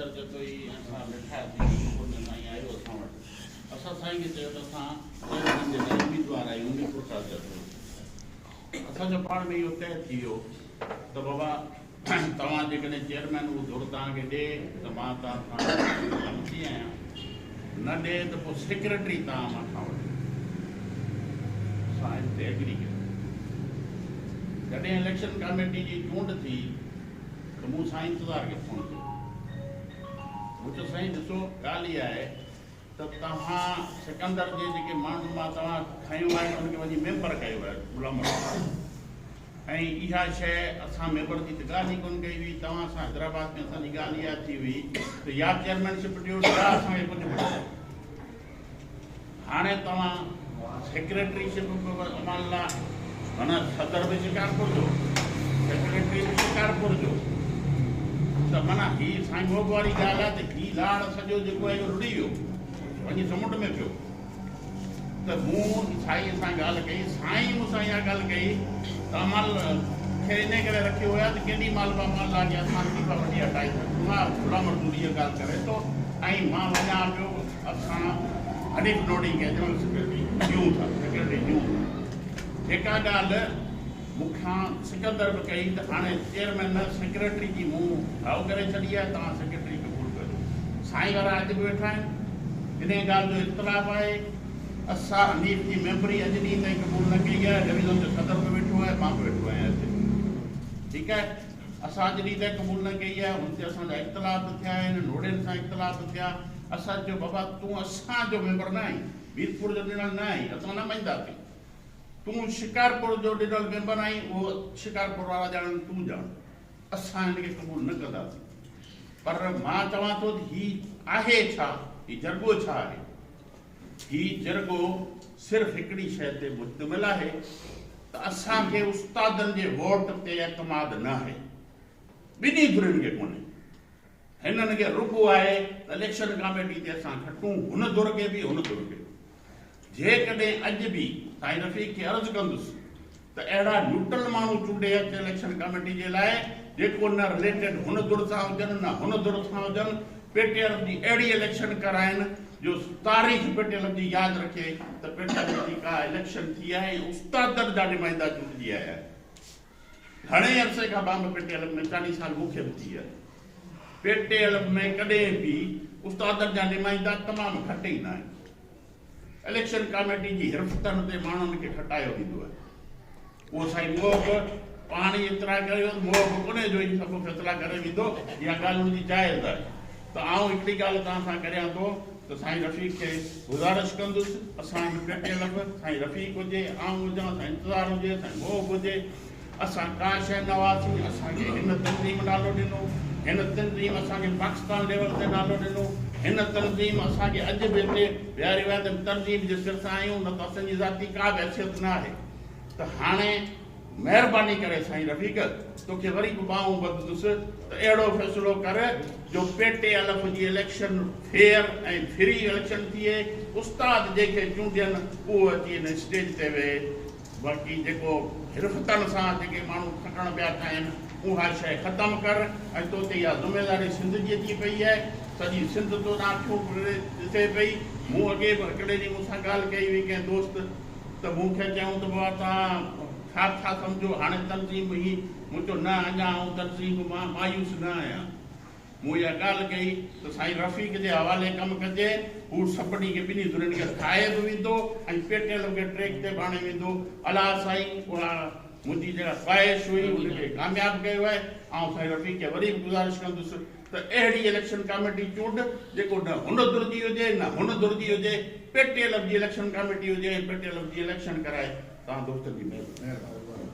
سڪندر جتوئي اسان ويٺاسين، ميرپور ۾ سائين آيو اسان وٽ. اسان سائين کي چيو ته اسان چيئرمين جي لاء اميدوار آهيون ميرپورخاص جتوئي. اسان جو پاڻ ۾ اهو طئي ٿي ويو ته بابا توهان جيڪڏهن چيئرمين اهو ڌر توهان کي ڏي ته مان توهان سان سمجهي آهيان، نه ڏي ته پوء سيڪريٽري توهان مان کان وٺو. اسان ان تي ايگري ڪيو. جڏهن اليڪشن ڪاميٽي جي چونڊ ٿي ته مون سائين انتظار کي فون ڪيو. مون چيو سائين ڏسو ڳالهه اها آهي ته توهان سڪندر جي جيڪي ماڻهن مان توهان کنيو آهي ته ان کي وڃي ميمبر ڪيو آهي غلام مرتضيٰ ۽ اها شيء اسان ميمبر جي ته ڳالهه ئي ڪونه ڪئي هئي توهان سان حيدرآباد ۾ اسان جي ڳالهه اها ٿي هئي ته يا چيئرمين شپ ڏيو يا اسان کي ڪجهه به ڏيو هاڻي توهان سيڪريٽري شپ به امان الله معنيٰ صدر به شڪارپور جو سيڪريٽري به شڪارپور جو ته معنيٰ هي سائين محب واري ڳالهه آهي ته هي لاڙ سڄو جيڪو آهي اهو لڙي ويو وڃي سمنڊ ۾ پيو ته مون سائين سان ڳالهه ڪئي سائين مون سان اها ڳالهه ڪئي ته امان کي انهي ڪري رکيو ويو آهي ته ڪيڏي مهل به امان الله کي اسان استعيفا وٺي هٽائي سگهون ها غلام مرتضيٰ اها ڳالهه ڪري ٿو ۽ مان وڃان پيو اسان حنيف نوڙي کي جنرل سيڪريٽري ڏيون ٿا سيڪريٽري ڏيون ٿا جيڪا ڳالهه مون کان سڪندر به ڪئي ته هاڻي چيئرمين نه سيڪريٽري جي مون هائو ڪري ڇڏي آهي توهان سيڪريٽري قبول ڪريو سائين وارا اڄ به ويٺا آهن انهي ڳالهه جو اختلاف آهي اسان حنيف جي ميمبري اڄ ڏينهن تائين قبول نه ڪئي آهي ڊويزن جو صدر به ويٺو آهي مان به ويٺو آهيان هتي ٺيڪ آهي اسان اڄ ڏينهن تائين قبول نه ڪئي آهي هن تي اسان جا اختلاف به ٿيا آهن نوڙين سان اختلاف به ٿيا اسان چيو بابا تون اسان جو ميمبر نه آهين ميرپور جو ڏنل نه آهين اسان نه مڃنداسين تون شڪارپور جو ڏنل ميمبر آهين اهو شڪارپور وارا ڄاڻن تون ڄاڻ اسان هن کي قبول نه ڪنداسين پر مان چوان ٿو ته هي آهي ڇا هي جرڳو ڇا آهي هي جرڳو صرف هڪڙي شيء تي مشتمل آهي ته اسان کي استادن جي ووٽ تي اعتماد نه آهي. ٻنهي ڌرين کي ڪونهي. هنن کي رڳو آهي ته اليڪشن ڪاميٽي تي اسان کٽون هن ڌر کي به هن ڌر کي به. جيڪڏهن اڄ به سائين رفيق کي عرض ڪندس ته اهڙا نيوٽرل ماڻهو چونڊي اچ اليڪشن ڪاميٽي جي لاء جيڪو نه رليٽيڊ هن ڌر سان هجن نه هن ڌر سان هجن پي ٽي ارب جي اهڙي اليڪشن ڪرائن جو تاريخ پي ٽي ارب جي ياد رکي ته پي ٽي ارب جي ڪا اليڪشن ٿي آهي ۽ استادن جا نمائندا چونڊجي آيا آهن گهڻي عرصي کان مان به پي ٽي ارب ۾ 40 سال مون کي به ٿي ويا پي ٽي ارب ۾ ڪڏهن به استادن جا نمائندا تمام گهٽ ايندا آهن. اليڪشن ڪاميٽي جي حرفتن تي ماڻهن کي کٽايو ويندو آهي. اهو سائين محب پاڻ ئي اطلاع ڪري ويو ته محب ڪونهي جو هي سڀ فيصلا ڪري ويندو، اها ڳالهه ان جي جائز آهي ته آئون هڪڙي ڳالهه توهان سان ڪريان ٿو ته سائين رفيق کي گذارش ڪندس اسان هن پيٽي لڳ سائين رفيق هجي، آئون هجان، سائين انتظار هجي، سائين محب هجي، اسان ڪا شيء نه هئاسين، اسان کي هن تنظيم نالو ڏنو، هن تنظيم اسان کي پاڪستان ليول تي نالو ڏنو، هن تنظيم اسان کي اڄ به هتي ويهاريو آهي ته هن تنظيم جي سر سان آهيون، نه ته اسان جي ذاتي ڪا به حيثيت نه آهي ته هاڻي مهرباني ڪري سائين رفيق توکي وري به ٻانهون ٻڌندس ته اهڙو فيصلو ڪر جو پي ٽي الف جي اليڪشن فيئر ۽ فري اليڪشن ٿئي، استاد جنهن کي چونڊين اهو اچي هن اسٽيج تي ويهي. باقي جيڪو حرفتن سان جيڪي ماڻهو کٽڻ پيا چاهين اها شيء ختم ڪر ۽ تو تي اها ذميواري سنڌ جي اچي پئي آهي سڄي سنڌ تو ڏانهن اکيون ڪري ڏسي پئي مون اڳي به هڪڙي ڏينهن مون سان ڳالهه ڪئي هئي ڪنهن دوست ته مون کي چيائون ته بابا توهان ڇا ٿا سمجهو هاڻي تنظيم هي مون چيو نه اڃا آئون تنظيم مان مايوس نه آهيان. مون اها ڳالهه ڪئي ته سائين رفيق جي حوالي ڪم ڪجي، هو سڀني کي ٻنهي ڌرين کي ٺاهي به ويندو ۽ پيٽيل کي ٽريڪ تي به آڻي ويندو. الله سائين اها منهنجي جيڪا خواهش هئي ان کي ڪامياب ڪيو آهي. آئون سائين رفيق کي وري به گذارش ڪندس ته اهڙي اليڪشن ڪاميٽي چونڊ جيڪو نه هن ڌر جي هجي نه هن ڌر جي هجي، پيٽيل جي اليڪشن ڪاميٽي هجي ۽ پيٽيل جي اليڪشن ڪرائي. توهان دوستن جي مهرباني.